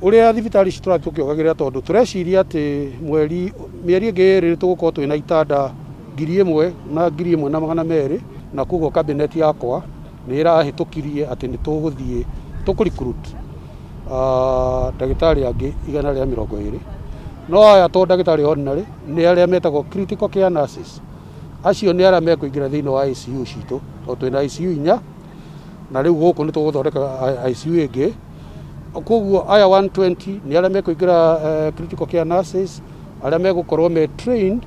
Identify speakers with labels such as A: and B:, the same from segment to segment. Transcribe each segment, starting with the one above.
A: Ũrĩa thibitarĩ ici tũrathiĩ tũkĩongagĩrĩra, tondũ tũreciria atĩ mweri mĩeri ĩngĩ 2 tũgũkorwo twĩna itanda 1000 na 1200, na koguo cabinet yakwa nĩ ĩrahĩtũkirie atĩ nĩ tũgũthiĩ tũkũ recruit ndagĩtarĩ angĩ 120. No aya to ndagĩtarĩ ordinary, nĩ arĩa metagwo critical care nurses. Acio nĩ arĩa mekũingĩra thĩinĩ wa ICU citũ, tondũ twĩna ICU 4, na rĩu gũkũ nĩ tũgũthondeka ICU ĩngĩ. Koguo aya 120 nĩ arĩa mekũingĩra critical care nurses, arĩa megũkorwo me trained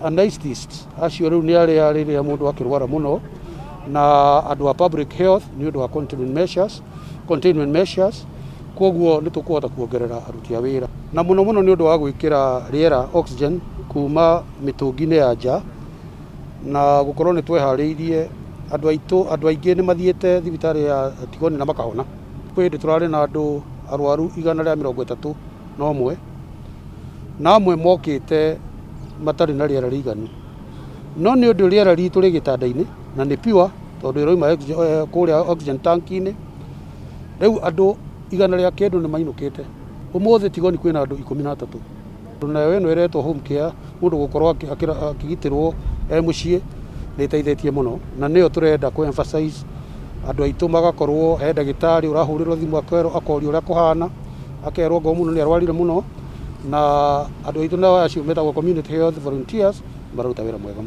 A: anesthetists. Acio rĩu nĩ arĩa rĩrĩa mũndũ akĩrwara mũno, na andũ a public health nĩ ũndũ wa containment measures. Koguo nĩ tũkũhota kuongerera aruti a wĩra, na mũno mũno nĩ ũndũ wa gwĩkĩra rĩera, oxygen, kuma mĩtũngi-inĩ ya nja, na gũkorwo nĩ tweharĩirie andũ aitũ. Andũ aingĩ nĩ mathiĩte thibitarĩ ya Tigoni na makahona. Kwĩ hĩndĩ tũrarĩ na andũ arwaru 131, na amwe mokĩte matarĩ na rĩera rĩiganu, no nĩ ũndũ rĩera ritũ rĩ gĩtanda-inĩ na nĩ pure, tondũ ĩrauma kũrĩa oxygen tank-inĩ. Rĩu andũ igana rĩa kĩndũ nĩ mainũkĩte. Ũmũthĩ Tigoni kwĩna andũ 13. Nayo ĩno ĩretwo home care, mũndũ gũkorwo akĩgitĩrwo e mũciĩ, nĩ ĩteithĩtie mũno, na nĩyo tũrenda kũ emphasize andũ aitũ magakorwo he ndagĩtarĩ ũrahũrĩrwo thimũ, akerwo, akorio ũrĩa kũhana, akerwo ngoro mũno nĩ arwarire mũno. Na andũ aitũ nao acio metagwo community health volunteers mararuta wĩra mwega mũno.